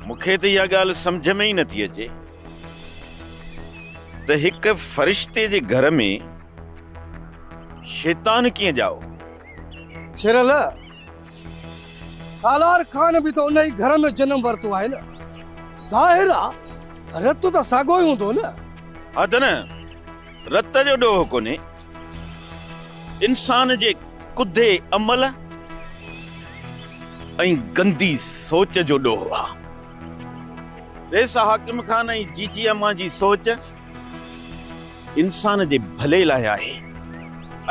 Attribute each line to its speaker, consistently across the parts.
Speaker 1: مون کي ته اها ڳالهه سمجهه ۾ ئي نٿي اچي ته هڪ فرشتي جي گهر ۾ شيطان ڪيئن ڄائو؟
Speaker 2: شيرل، سالار خان به ته ان ئي گهر ۾ جنم ورتو آهي نه. ظاهر آ رت ته ساڳيو ئي هوندو نه.
Speaker 1: ها ته نه، رت جو ڏوهه ڪونهي. انسان جي ڪڌي عمل ۽ گندي سوچ جو ڏوهه آ. رئيس حاڪم خان ۽ جيجي امان جي سوچ انسان جي ڀلي لاء آهي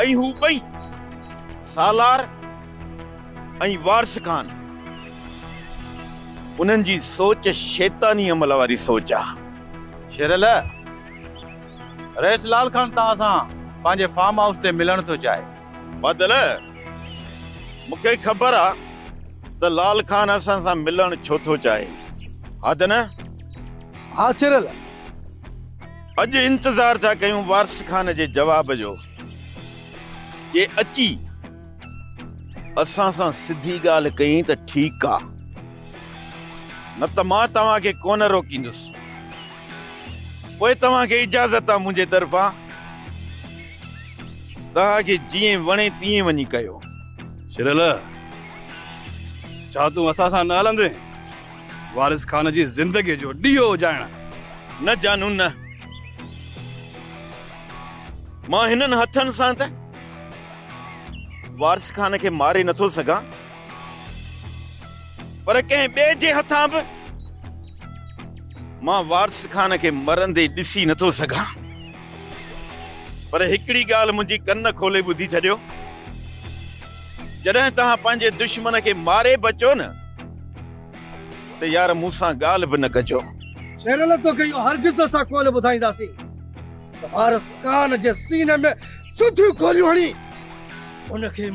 Speaker 1: ۽ هو ٻئي سالار ۽ وارث خان انهن جي سوچ شيطاني عمل واري سوچ آ.
Speaker 3: شيرل، رئيس لال خان توهان سان پنهنجي فارم هائوس تي ملڻ ٿو چاهي.
Speaker 1: بادل، مون کي خبر آ ته لال خان اسان سان ملڻ ڇو ٿو چاهي. ها ته نه؟
Speaker 2: ها شيرل.
Speaker 1: اڄ انتظار ٿا ڪيون وارث خان جي جواب جو. جي اچي اسان سان سڌي ڳالهه ڪيائين ته ٺيڪ آ، نه ته مان توهان کي ڪونه روڪيندس. پوء توهان کي اجازت آ منهنجي طرفان، توهان کي جيئن وڻي تيئن وڃي ڪيو.
Speaker 4: شرل، ڇا تون اسان سان نه هلندين؟ وارث خان جي زندگيء جو ڏيئو اجهائڻ.
Speaker 1: نه جانو نه. مان هنن هٿن سان ته وارث خان کي ماري نٿو سگهان، پر ڪنهن ٻئي جي هٿان به مان وارث خان کي مرندي ڏسي نٿو سگهان. پر هڪڙي ڳالهه منهنجي ڪن کولي ٻڌي ڇڏيو، جڏهن توهان پنهنجي دشمن کي ماري به اچو نه ته يار مون سان ڳالهه به نه ڪجو.
Speaker 2: شيرل توکي اهو هرگز اسان ڪونه ٻڌائينداسين ته وارث خان جي سيني ۾ سڌيون گوليون هڻي ان کي.